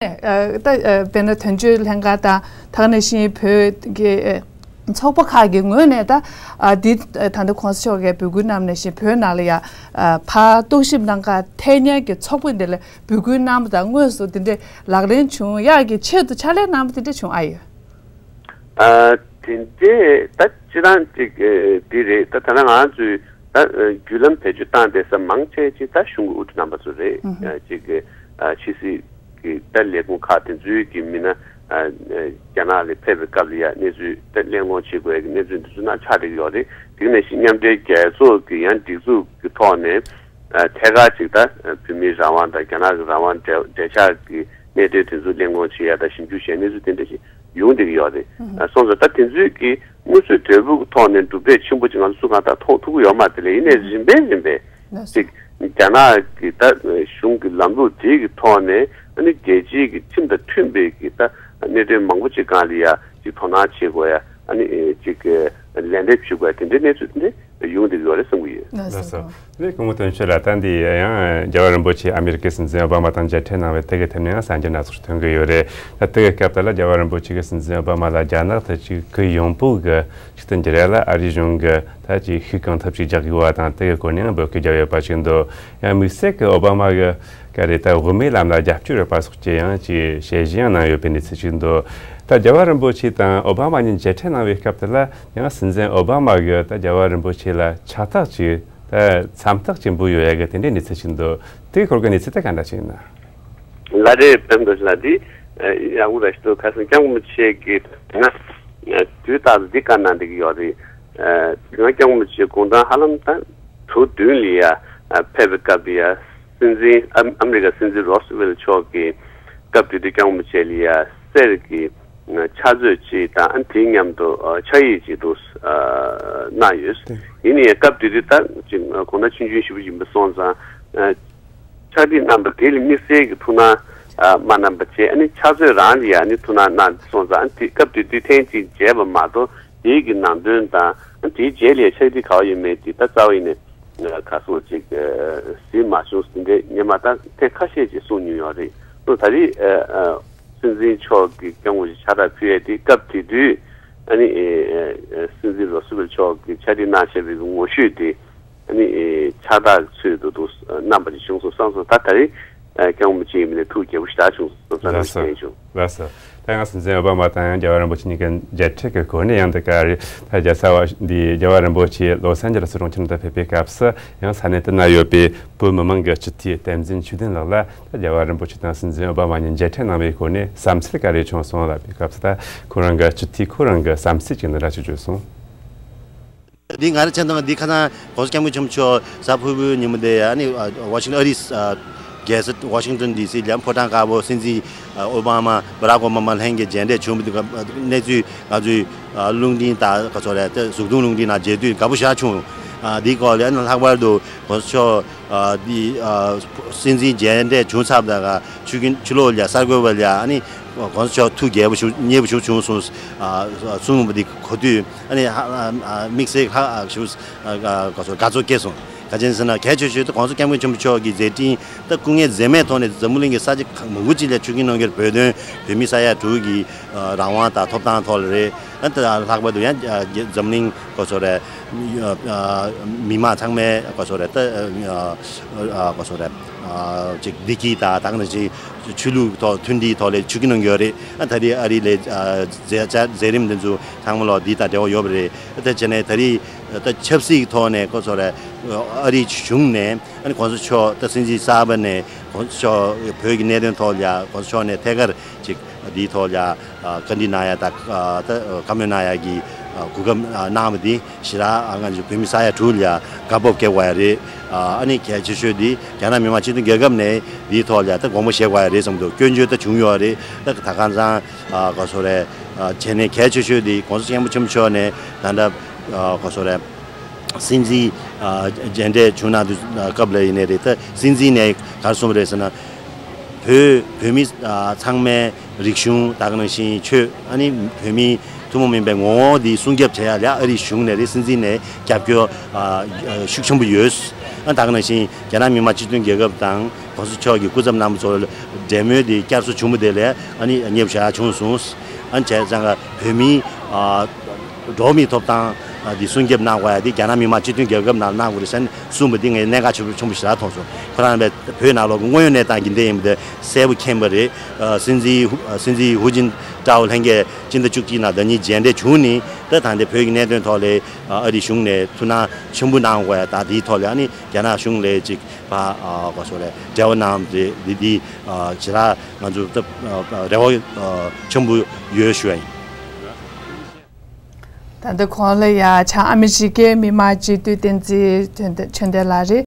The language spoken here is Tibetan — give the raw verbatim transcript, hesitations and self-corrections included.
ཨ་ད་ཨ་དཔེར་ན་དོན་གཅོད་ལྷན་ཁང་དང་ད་ག་ནང་བཞིན་བོད་ཀྱི་ཨ་ཚོགས་པ་ཁག་གི་ངོས་ནས་ད་ཨ་འདི་ཨ་ད་ལྟ་གོང་ས་མཆོག་གིས་འབོད་སྐུལ་གནང་ནང་བཞིན་བོད་ནང་ལ་ཡ་ཨ་ཕར་རྟོག་ཞིབ་གནང་ག་ཐད་གཉེར་གྱི་ཚོགས་པ་འདི་ལ་འབོད་སྐུལ་གནང་བ་དང་དངོས་སུ་འདི་འདྲའི་ལག་ལེན་བྱུང་ཡག་གི་ཆེད་དུ་ཕྱག་ལས་གནང་བ་འདི་འདྲ་བྱུང་ཨ་ཡོད། ཨ་དེ་འདྲས་ད་སྤྱིར་བཏང་ཅིག་ཨ་འདི་རེད། ད་ད་ལྟ་ང་ཚོས་ད་ཨ་བརྒྱུད་ལམ་བེད་སྤྱོད་བཏང་བསྡད་ས་མང་ཆེ་ཅིག་ད་གཞུང་གི་དབུ་ཁྲིད་རྣམ་པ་ཚོ་རེད། ཨ་ཅིག་ཨ་ཕྱི་སྲིད་ཀྱི་ད་ལས་ཁུངས་ཁག་དེ་ཚོའི་གི་མི་སྣ་ཨ་ཨ་རྒྱ་ནག་ལ་ཕེབས་པའི་སྐབས་ལ་ཡ་གནས་ཚུལ་ད་གླེང་སློང་བྱེད་དགོས་ཡ་གི་གནས་ཚུལ་འདི་ཚོ་ནང་ཆགས་བསྡད་ཀྱི་ཡོད་རེད། དེ་ག་ནང་བཞིན་མཉམ་འབྲེལ་རྒྱལ་ཚོགས་ཀྱི་ཡང་སྒྲིག་འཛུགས་ཀྱི་ཐོག་ནས་ཨ་ཐད་ཀར་ཅིག་ད་ཨ་བོད་མིའི་རང་དབང་དང་རྒྱ་ནག་གི་རང་དབང་འབྲེལ་འབྲེལ་ཆགས་ཀྱི་གནད་དོན་དེ་ཚོ་གླེང་སློང་བྱེད་ཡ་དང་ཞིབ་འཇུག་བྱེད་གནས་ཚུལ་དེ་འདྲ་ཞིག་ཡོང་བསྡད་ཀྱི་ཡོད་རེད། ཨ་སོང་ཙང་ད་དེ་ཚོའི་གི་དངོས་སུ་འབྲས་བུ་གི་ཐོག་ནས་གྲུབ་འབྲས་ཆེན་པོ་ཅིག་ང་ཚོ་སུ་གང་ལྟར་མཐོང་ཐུབ་ཀྱི་ཡོད་མ་རེད་དེ་ལས། ཡིན་ནའི་རིམ་པས་རིམ་པས་ཅིག་རྒྱ་ནག་གི་ད་གཞུང་གི་ལམ་ལུགས་དེ་གི་ཐོག་ནས་ཨ་ནི་རྒྱལ་སྤྱིའི་གི་ཁྲིམས་དང་མཐུན་པའི་གི་ད་གནད་དོན་མང་པོ་ཅིག་སྒང་ལ་ཡ་ཅིག་དོ་སྣང་བྱེད་དགོས་ཡ། ཨ་ནི་ཅིག་ལན་འདེབས་ཞུ་དགོས་ཡ་དེ་འདྲའི་གནས་ཚུལ་དེ་འདྲ་ཡོང་བསྡད་ཀྱི་ཡོད་རེད་བསམ་གྱི་ཡོད། ལགས་སོ། ལགས་སོ། ལགས་སྐུ་ངོ་དོན་གཅོད་ལགས། ད་འདི་ཡང་རྒྱལ་བ་རིན་པོ་ཆེ་ཨ་མི་རི་ཀའི་སྲིད་འཛིན་ཨོ་བྷ་མ་དང་མཇལ་འཕྲད་གནང་བའི་དེ་གའི་ཐད་ནས་ཡང་གསར་འགྱུར་སྣ་ཚོགས་ཐོན་གྱི་ཡོད་རེད། ད་དེ་གའི་སྐབས་དེ་ལ་རྒྱལ་བ་རིན་པོ་ཆེ་གི་སྲིད་འཛིན་ཨོ་བྷ་མ་ལ་རྒྱ་ནག་དང་ཅིག་གི་ཡོང་སྤོ་གི་ཅིག་ཏུ་འགྱུར་ཡ་ལ་ཨ་རིའི་གཞུང་གི་ད་ཅིག་ཤུགས་གང་ཐུབ་ཅིག་རྒྱག་དགོས་པ་དང་དེ་གའི་སྐོར་ནས་ཡང་འབོད་སྐུལ་བརྒྱབ་ཡོད་པ་ཞིག་འདུག། ཡང་དམིགས་བསལ་གྱི་ཨོ་བྷ་མ་གི་ག་རེ་ད་དབུ་མའི་ལམ་ལ་རྒྱབ་སྐྱོར་ཡོད་པ་སོགས་ཀྱི་ཡང་ཅིག་དཔྱད་གཞི་ཡང་གནང་ཡོད་པའི་གནས་ཚུལ་ཞིག་འདུག། ད་རྒྱལ་བ་རིན་པོ་ཆེ་དང་ཨོ་བྷ་མ་གཉིས་མཇལ་འཕྲད་གནང་བའི་སྐབས་དེ་ལ་ཡང་སྲིད་འཛིན་ཨོ་བྷ་མ་གིས་ད་རྒྱལ་བ་རིན་པོ་ཆེ་ལ་ཕྱག་རྟགས་ཅིག་ད་མཚན་རྟགས་ཅིག་འབུལ་ཡོད་ཡ་གི་དེ་འདྲའི་གནས་ཚུལ་ཞིག་འདུག། དེའི་སྐོར་གྱི་གནས་ཚུལ་དེ་ག་འདྲ་ཞིག་ཡིན་ན། ལགས་རེད། པད་མ་རྡོ་རྗེ་ལགས། འདི་ཡག་པོ་ར་ཞིག་འདུག། ཁ་སང་སྐྱབས་མགོན་རིན་པོ་ཆེ་གིས་ད་དུས་རྟག་ཏུ་འདི་བཀའ་གནང་བསྡད་ཀྱི་ཡོད་རེད། ང་སྐྱབས་མགོན་རིན་པོ་ཆེ་དགུང་གྲངས་ཧ་ལམ་ད་དྲུག་བདུན་ལ་ཡ་ཕེབས་པའི་སྐབས་ཡ་སྲིད་འཛིན་ཨ་ཨ་མི་རི་ཀ་སྲིད་འཛིན་རོ་སི་ཝེལ་མཆོག་གིས་སྐབས་དེ་དུས་སྐྱབས་མགོན་རིན་པོ་ཆེ་ལ་ཡ་གསེར་གྱི་ཕྱག་མཛོད་ཅིག་དང་ཨ་དེའི་མཉམ་དུ་ཕྱག་ཡིག་ཅིག་ཏུ་གནང་ཡོད། ཡིན་ནའི་སྐབས་དེ་དུས་ད་ཅིག་དགུང་གྲངས་ཆུང་ཆུང་ཞེ་པོ་ཡིན་པ་སོང་ཙང་། ཕྱག་བྲིས་གནང་བ་དེ་ལ་དམིགས་བསལ་གྱི་ཐུགས་སྣང་མ་གནང་བ་བྱས། ཨ་ནི་ཕྱག་མཛོད་རང་ལ་ཡང་ཨ་ནི་ཐུགས་སྣང་གནང་སོང་ཙང་། ཨ་ནི་དེ་སྐབས་དེ་དུས་ཐེངས་གཅིག་མཇལ་བ་མ་གཏོགས་དེའི་གི་ནང་དོན་དང་། ཨ་ནི་དེའི་རྗེས་ལ་ཕྱག་བྲིས་ག་བ་ཡོད་མེད་དེ་ད་རྩ་བ་ཡིན་ནས་ག་སོང་ཅིག་གཟིགས་མ་བྱུང་། དེ་འདྲའི་སྔོན་མ་ད་ཐེངས་ཁ་ཤས་ཅིག་གསུངས་མྱོང་ཡོད་རེད། ད་རེས་སྲིད་འཛིན་མཆོག་གིས་སྐྱབས་མགོན་ཞིག་ཕྱག་རྟགས་ཕུལ་ཡས་དེ་སྐབས་དེ་དུས་ཨ་ནི་སྲིད་འཛིན་རོ་སི་ཝེལ་མཆོག་གིས་ཕྱག་བྲིས་གནང་བཞག་པའི་ངོ་བཤུས་དེ། ཨ་ནི་ཕྱག་རྟགས་ཚུལ་དུ་འདུག་གནང་བ་ཞིག་བྱུང་སོང་བསམ་སོང་། ད་ད་རེས་སྐྱབས་མགོན་རིན་པོ་ཆེ་ཡིན་པ་ནས་ཐུགས་དགྱེས་པོ་ཞེ་དྲག་བྱུང་སོང་བསམ་ནས་ལགས་སོ། བཤད་བྱུང་། ལགས་སོ། ད་ཡང་སྲིད་འཛིན་ཨོ་བྷ་མ་དང་ཡང་རྒྱལ་བ་རིན་པོ་ཆེ་གཉིས་ཀྱི་མཇལ་འཕྲད་ཀྱི་སྒོ་ནས་ཡང་འདི་ག་རེད། ད་རྒྱལ་ས་བ་འདི་རྒྱལ་བ་རིན་པོ་ཆེ་ལོ་སན་ཇི་ལེ་སི་གྲོང་ཁྱེར་དུ་ཕེབས་པའི་སྐབས་སུ་ཡང་ས་གནས་དེ་ན་ཡོད་པའི་བོད་མི་མང་གི་སྤྱི་འཐུས་བསྟན་འཛིན་ཆོས་ལྡན་ལགས་ལ་ད་རྒྱལ་བ་རིན་པོ་ཆེ་དང་སྲིད་འཛིན་ཨོ་བྷ་མ་གཉིས་མཇལ་འཕྲད་གནང་བའི་སྒོ་ནས་བསམ་ཚུལ་ག་རེ་བྱུང་སོང་ལབ་པའི་སྐབས་སུ། ད་ཁོ་རང་གི་སྤྱི་འཐུས་ཁོ་རང་གི་བསམ་ཚུལ་ཅིག་འདི་འདྲ་ཞིག་བརྗོད་སོང་། འདི་ང་རང་ཆ་ཚང་འདི་ཁ་སང་༸གོང་ས་༸སྐྱབས་མགོན་ཆེན་པོ་མཆོག་གཟའ་ཕུར་བུའི་ཉིན་མོ་འདི་ཨ་ནི་ཝ་ཤིང་ཨ་རིའི་རྒྱལ་ས་ཝ་ཤིང་ཏོན་ཌི་སི་ལ་ཕོ་བྲང་དཀར་པོ་སྲིད་འཛིན་ཨོ་བྷ་མ་བྷ་རག་ཨོ་བྷ་མ་ལྷན་རྒྱས་མཇལ་འཕྲད་བྱུང་བའི་གནས་ཚུལ་ང་ཚོའི་རླུང་འཕྲིན་དང་ག་ཚོད་རེད། ད་གཟུགས་མཐོང་རླུང་འཕྲིན་ནང་མཇལ་དུས་དགའ་པོ་ཞེ་དྲག་བྱུང་། འདིའི་སྐོར་ལ་ཨ་ནི་ལྷག་པར་དུ་༸གོང་ས་མཆོག་འདི་སྲིད་འཛིན་མཇལ་འཕྲད་བྱུང་ཚར་བ་དང་ཆུ་རྒྱུན་ཕྱི་ལོགས་ལ་གསར་འགོད་པ་ལ་ཨ་ནི་༸གོང་ས་མཆོག་ཐུགས་དགྱེས་པོ་ཞིག་མཉེས་པོ་ཞིག་བྱུང་སོང་གསུངས་པ་འདི་གོ་དུས་ཨ་ནི་དམིགས་བསལ་ཧ་ཞུ་དགའ་ཚོར་སྐྱེས་སོང་། ག་ཅི་ཟེར་ན་གལ་ཆེ་ཤོས་དེ་༸གོང་ས་༸སྐྱབས་མགོན་ཆེན་པོ་མཆོག་གི་མཛད་འཕྲིན་ད་སྐུ་ངལ་འཛེམས་མེད་ཐོག་ནས་འཛམ་བུ་གླིང་གི་ས་ཆ་མང་པོ་ཅིག་ལ་ཆུ་རྒྱུན་ནང་གི་བོད་དོན་བོད་མི་ས་ཡ་དྲུག་གི་རང་དབང་དང་ཐོབ་ཐང་ཐོག་ལ་རེད། ལྷག་པར་དུ་ཡང་འཛམ་གླིང་གོ་སོ་རེད། མི་མང་ཚང་མས་གོ་སོ་རེད། ད་གོ་སོ་རེད། ཅིག་བདེ་སྐྱིད་དང་ད་ག་ནང་བཞིན་ཆོས་ལུགས་ཐོག་མཐུན་སྒྲིལ་ཐོག་ལ་ཆུ་རྒྱུན་ནང་གི་ཡོད་རེད། ད་རེས་ཨ་རི་ལ་མཛད་མཛད་རིམ་འདི་ཚོ་ཚང་མ་ལོག་འདི་དང་འབྲེལ་བ་ཡོད་པ་རེད། ད་བྱས་ནས་ད་རེས་ད་ཆབ་སྲིད་ཐོག་ནས་གོ་སོ་རེད། ཨ་རིའི་གཞུང་ནས་ཨ་ནི་༸གོང་ས་མཆོག་ད་སྲིད་འཛིན་གསར་པ་ནས་༸གོང་ས་མཆོག་བོད་ཀྱི་གནད་དོན་ཐོག་ལ་༸གོང་ས་མཆོག་ནས་ཐད་ཀར་ཅིག་འདིའི་ཐོག་ལ་བཀའ་འདྲི་གནང་ཡ་དང་ད་བཀའ་མོལ་གནང་ཡ་གི་གོ་སྐབས་གནང་བ་འདི་ཞེ་དྲག་ང་ཚོ་བོད་མི་ས་ཡ་དྲུག་ལ་དགའ་སྤོབས་སྐྱེ་དགོས་ཡ་རེད། ཨ་ནི་གལ་ཆེ་ཤོས་འདི་རྒྱ་ནག་མི་དམངས་སྤྱི་མཐུན་རྒྱལ་ཁབ་ནས་འདིའི་ཐོག་ལ་ད་དགོངས་པ་བཞེས་དགོས་ཡ་རེད་བསམ་འདུག། སྐྱོན་བརྗོད་ད་བྱུང་ཡོད་རེད། ད་ད་གང་ཚང་ག་སོ་རེད། བྱས་ནས་གལ་ཆེ་ཤོས་འདི་༸གོང་ས་༸སྐྱབས་མགོན་ཆེན་པོ་མཆོག་ནས་ད་ལྟ་ག་སོ་རེད། སྲིད་འཛིན་མཇལ་འཕྲད་བྱུང་གནང་དུས་སྐབས་ལ་ཡིན་ནའི་རེད། ད་སྲིད་འཛིན་ནས་ག་རེ་གསུངས་པ་རེད་ཟེར་ན། བོད་བོད་མི་ཚང་མའི་རིག་གཞུང་ད་ག་ནང་བཞིན་ཆོས་ཨ་ནི་བོད་མིའི་ཐུན་མོང་མིན་པའི་ངོ་བོ་འདི་སྲུང་སྐྱོབ་བྱེད་ཡ་ལ་ཨ་རིའི་གཞུང་ནས་རེད། སྲིད་འཛིན་ནས་རྒྱབ་སྐྱོར་ཤུགས་ཆེན་པོ་ཡོད། ཨ་ད་ག་ནང་བཞིན་རྒྱ་ནག་མི་དམངས་སྤྱི་མཐུན་རྒྱལ་ཁབ་དང་༸གོང་ས་མཆོག་གི་སྐུ་ཚབ་རྣམ་པ་ཚོ་ལ་འབྲེལ་མོལ་དེ་བསྐྱར་གསོ་བྱུང་བ་དེ་ལས་ཨ་ནི་མཉེས་པོ་ཞེ་དྲག་བྱུང་སོང་། ཨ་ནི་བྱས་ཙང་ཀ་བོད་མིའི་ཨ་འགྲོ་བ་མིའི་ཐོབ་ཐང་ཨ་དེ་སྲུང་སྐྱོབ་གནང་དགོས་ཡ་དེ་རྒྱ་ནག་མི་དམངས་སྤྱི་མཐུན་རྒྱལ་ཁབ་ནང་གནང་དགོས་རེད་ཟེར་ནས་གསུངས་པ་དེ་ངས་གནད་འགག་ཆེན་པོ་ཆེན་པོ་ཞེ་དྲག་མཐོང་སོང་། ཁོ་རང་བོད་ནང་ལོགས་ཀྱི་དངོས་ཡོད་གནས་སྟངས་ཀྱི་འདི་ཡིན་པ་དེ་གསལ་པོ་མཁྱེན་པ་རེད། ཨ་སྲིད་འཛིན་ཧུ་ཨ་སྲིད་འཛིན་ཧུའུ་ཅིན་ཀྲའོ་ལྷན་རྒྱས་སྤྱི་ཟླ་བཅུ་གཅིག་ནང་ཟླ་ཉིན་མཇལ་འཕྲད་བྱུང་ནས་ད་ད་ལྟའི་བོད་ཀྱི་གནད་དོན་ཐོག་ལ་ཨ་ཨ་རིའི་གཞུང་ནས་ཐུགས་སྣང་ཆེན་པོ་གནང་དགོས་ཡ། ད་དེའི་ཐོག་ལ་ཨ་ནི་རྒྱ་ནག་གཞུང་ལ་ཅིག་ཕ་ཨ་ག་སོ་རེད་འབྲེལ་བ་གནང་རེད། འདི་འདི་ཨ་ཇི་ལྟར་ང་ཚོ་ད་ཨ་རེ་བ་ཨ་ཆེན་པོ་ཡོད་ཞུ་ཡ་ཡིན། ད་ལྟ་གོང་ལ་ཡ་བྱང་ཨ་མི་རི་ཀའི་མི་དམངས་སྤྱི་འཐུས་བསྟན་འཛིན་ཆོས་ལྡན་ལགས་རེད།